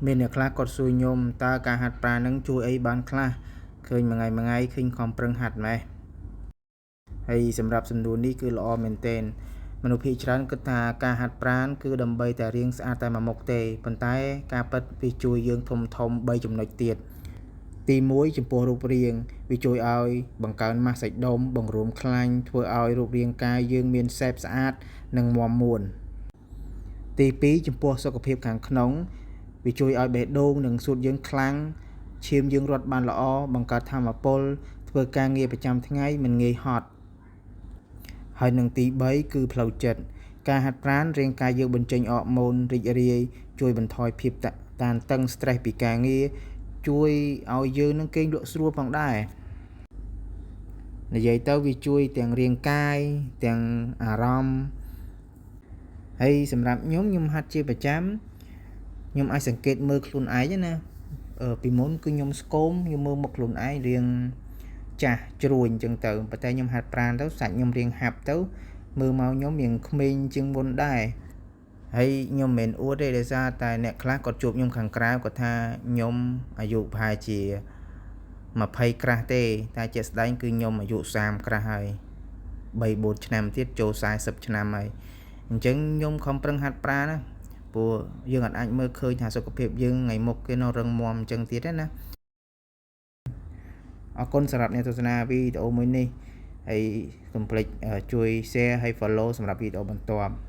មានអ្នកខ្លះគាត់សួរខ្ញុំតើការហាត់ប្រាណនឹងជួយអីបានខ្លះឃើញមួយថ្ងៃមួយថ្ងៃឃើញខំប្រឹងហាត់ម៉េះហើយសម្រាប់សំណួរនេះគឺល្អមែនទែនមនុស្សភាគច្រើនគិតថាការហាត់ប្រាណគឺដើម្បីតែរាងស្អាតតែមួយមុខទេប៉ុន្តែការពិតវាជួយយើងធំធំ3ចំណុចទៀតទី1ចំពោះរូបរាងវាជួយឲ្យបង្កើនម៉ាស់សាច់ដុំបង្រួមខ្លាញ់ធ្វើឲ្យរូបរាងកាយយើងមាន shape ស្អាតនិងមាំមួនទី2ចំពោះសុខភាពខាងក្នុងវាជួយឲ្យបេះដូងនិងសួតយើងខ្លាំងឈាមយើងរត់បានល្អបង្កើតថាមពលធ្វើការងារប្រចាំថ្ងៃមិនងាយហត់ហើយនឹងទី3គឺផ្លូវចិត្តការហាត់ប្រាណរាងកាយយើងបញ្ចេញអរម៉ូនរីករាយជួយបន្ថយភាពតានតឹង stress ពីការងារជួយឲ្យយើងនឹងគេងលក់ស្រួលផងដែរនិយាយទៅវាជួយទាំងរាងកាយទាំងអារម្មណ៍ហើយសម្រាប់ខ្ញុំខ្ញុំហាត់ជាប្រចាំខ្ញុំអាចសង្កេតមើលខ្លួនឯងណាពីមុនគឺខ្ញុំស្គមខ្ញុំមើលមុខខ្លួនឯងរៀងចាស់ជ្រួញអញ្ចឹងទៅប៉ុន្តែខ្ញុំហាត់ប្រាណទៅសាច់ខ្ញុំរៀងហាប់ទៅមើលមកខ្ញុំរៀងក្មេងជាងមុនដែរហើយខ្ញុំមិនមែនអួតទេដោយសារតែអ្នកខ្លះគាត់ជួបខ្ញុំខាងក្រៅគាត់ថាខ្ញុំអាយុប្រហែលជា20ក្រាស់ទេតែជាក់ស្ដែងគឺខ្ញុំអាយុ30ក្រាស់ហើយ3 4ឆ្នាំទៀតចូល40ឆ្នាំហើយអញ្ចឹងខ្ញុំខំប្រឹងហាត់ប្រាណណាព្រោះយើងអាចមើលឃើញថាសុខភាពយើងថ្ងៃមុខគេនៅរឹងមាំអញ្ចឹងទៀតណាអរគុណសម្រាប់អ្នកទស្សនាវីដេអូមួយនេះហើយកុំភ្លេចជួយ share ហើយ follow សម្រាប់វីដេអូបន្ទាប់។